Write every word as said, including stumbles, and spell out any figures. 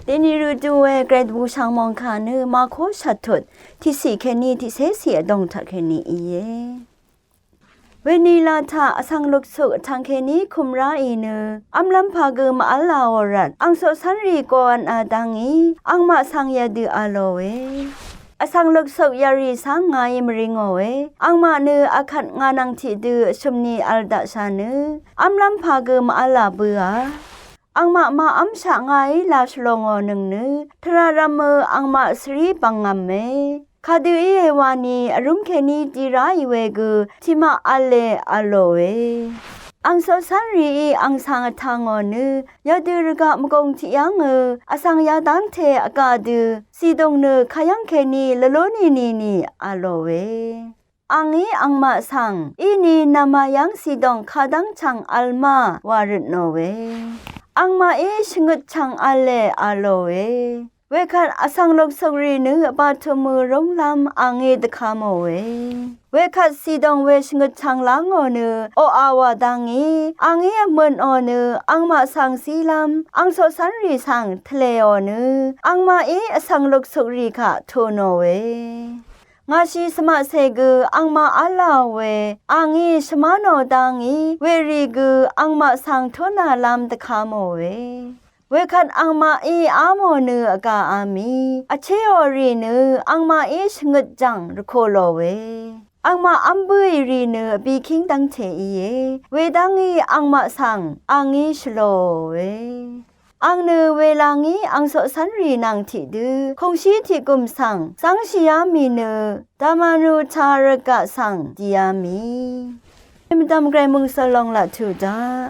Deni rø du we Great Wu Shang Mong Ka nø Mako shatut tiqsiq keni tiqsesiq vdong taq keni íe. Wenila taq vsvng luksuk vtvng keni kumra í nø vmlvm pà gø mvvla orat angsoq sanri goan a dangí angmaq svng yadø a loe. Vsvng luksuk yarì svng ngàí mvringoe. Angmaq nø akvt ngà nvng tiqdø vshø̀mni vl daqsha nø vmlvm pà gø mvvla bøa. Angmaq màvmshaq ngàí lashvlòngò nøng nø tvrà rvmø angmaq svrí bvngvme. Kadø íe wani vrúm keni di ráì we gø tiqmaq v̄le v̄lòe. Angsoq sanrií ang svng vtvngò nø yadø rvgaq mvgong tiqyv́ngø vsvng yadv́ngte vga dø Sidong nø kayv́ng keni lvlú nìnìnì v̄lòe. Angí angmaq svng íni nvmayv́ng Sidong kadv́ng chv̀ng v̄l ma wa røtnòe. Angmaqí shvngøt chv̀ng v̄le v̄lòe. Wekvt vsvng loksokrì nø vbà tø̀mø rónglv́m angí dvkamòe. Wekvt Sidong we shvngøt chv̀ng lángò nø oqà wa dangí angí vmø̀nò nø angmaq svng zílv́m angsoq cv́nrì svng tvlèò nø angmaqí vsvng loksokrì kaq tø̀nòe. Ngàshi svmaqcè gø angmaq v́lāò we angí shvmánò dangí werì gø angmaq svng tónàlv́m dvkamòe. Wekvt angmaqí ámò nø vgà a mì vchéò rì nø angmaqí shvngøt jv̀ng rvkò lòe. Angmaq v́m bǿì rì nø vbikíng dv́ngte íe. Wedv́ngí angmaq svng angí shvlòòe. Ang nø welangí angsoq cv́nrì nvng tiqdø kungshí tiqgùm svng zv́ngshìá mì nø dvmvnu tvrvgaq svng dìá mì. Mvdv̀m gvray mø̀ngsvlong laq tuq daq.